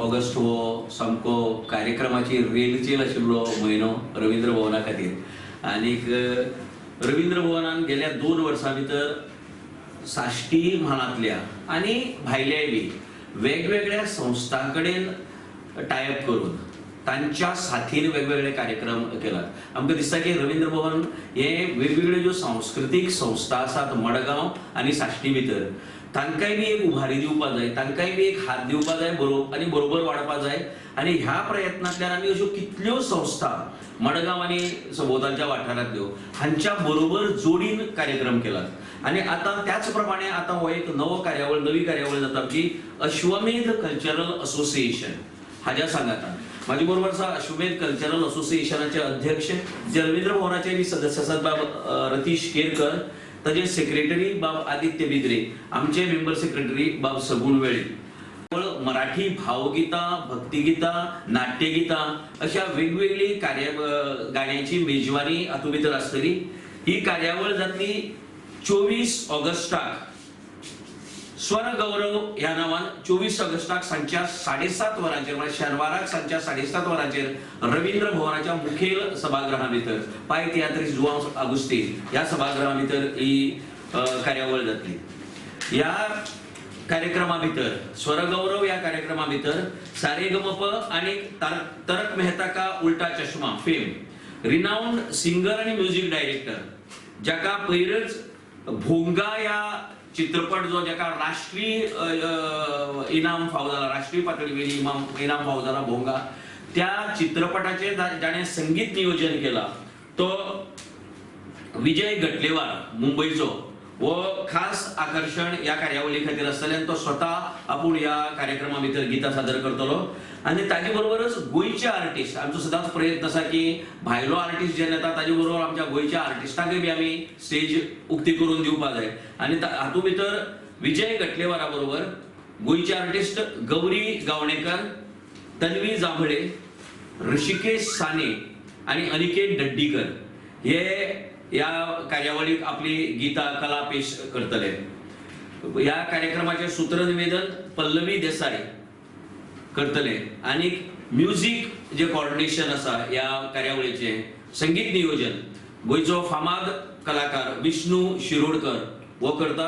August हो सामको कार्यक्रमाची रेलचेल आशिल्लो म्हयनो रवींद्र भवना खातीर. आनीक रवींद्र भवनान गेल्या 2 वर्सां भितर साश्टी म्हालांतल्या आनी भायल्याय बी वेगवेगळ्या संस्थां कडेन टायअप करून तांच्या साथीन वेगवेगळे कार्यक्रम केलात. आमकां दिसता की रवींद्र भवन हे वेगवेगळ्यो ज्यो सांस्कृतीक संस्था आसात मडगांव आनी साश्टी भितर, तांकांय बी एक उभारी दिवपा जाय, तांकांय बी एक हात दिवपा जाय, बरोबर आनी बरोबर वाडपा जाय. आनी ह्या प्रयत्नांतल्यान आमी अश्यो कितल्यो संस्था मडगांव आनी सभोवतालच्या वाठारांतल्यो हांच्या बरोबर जोडीन कार्यक्रम केलात. आनी आतां त्याच प्रमाणे आतां हो एक नवो कार्यावळ, नवी कार्यावळ जाता की अश्वमेध कल्चरल असोसिएशन हाज्या सांगातान. म्हाजे बरोबर आसा अश्वमेध कल्चरल असोसिएशनाचे अध्यक्ष, जे रवींद्र भवनाचे बी सदस्य आसात, बाब रतीश केरकर, ताजे सेक्रेटरी बाब आदित्य बिद्रे, आमचे मेंबर सेक्रेटरी बाब सगुण वेळीप. मराठी भावगीतां, भक्तिगितां, नाट्यगितां अशा वेगवेगळी कार्य गाण्याची मेजवानी हातूंत भितर आसतली. ही कार्यावळ जातली 24 ऑगस्टाक स्वरगौरव ह्या नांवान. 24 ऑगस्टाक सांजच्या 7:30 वरांचेर, म्हळ्यार शेनवाराक सांजच्या 7:30 वरांचेर रवींद्र भवनाच्या मुखेल सभागृहा भितर, पाय तियात्रीस जुवांव आगुस्तीन ह्या सभागृहा भितर ही कार्यावळ जातली. ह्या कार्यक्रमा भितर, स्वरगौरव ह्या कार्यक्रमा भितर सारेगमप आणि तारक मेहता का उल्टा चष्मा फेम रिनाउंड सिंगर आणि म्युझिक डायरेक्टर, ज्याका पयरच भोंगा या चित्रपट जो ज्याका राष्ट्रीय अ, अ, इनाम फावो जाला, राष्ट्रीय पातळीवेली इनाम इनाम फावो जाला भोंगा, त्या चित्रपटाचे जाणें संगीत नियोजन केला तो विजय गटलेवार मुंबईचो हो खास आकर्शण ह्या कार्यावळी खातीर आसतलें आनी तो स्वता आपूण ह्या कार्यक्रमा भितर गितां सादर करतलो. आनी ताजे बरोबरच गोंयचे आर्टिस्ट, आमचो सदांच प्रयत्न आसा की भायलो आर्टिस्ट जेन्ना येता ताजे बरोबर आमच्या गोंयच्या आर्टिस्टांकय बी आमी स्टेज उक्ती करून दिवपा जाय. आनी हातूंत भितर विजय गटलेवारा बरोबर गोंयचे आर्टिस्ट गौरी गावणेकर, तन्वी जांभळे, ऋषिकेश साने आणि अनिकेत डड्डीकर हे ह्या कार्यावळीक आपली गीता कला पेश करतले. ह्या कार्यक्रमाचे सूत्रनिवेदन पल्लवी देसाय करतले आणि म्युझिक जे कॉर्डिनेशन आसा ह्या कार्यावळीचे, संगीत नियोजन गोंयचो फामाद कलाकार विष्णू शिरोडकर हो करता.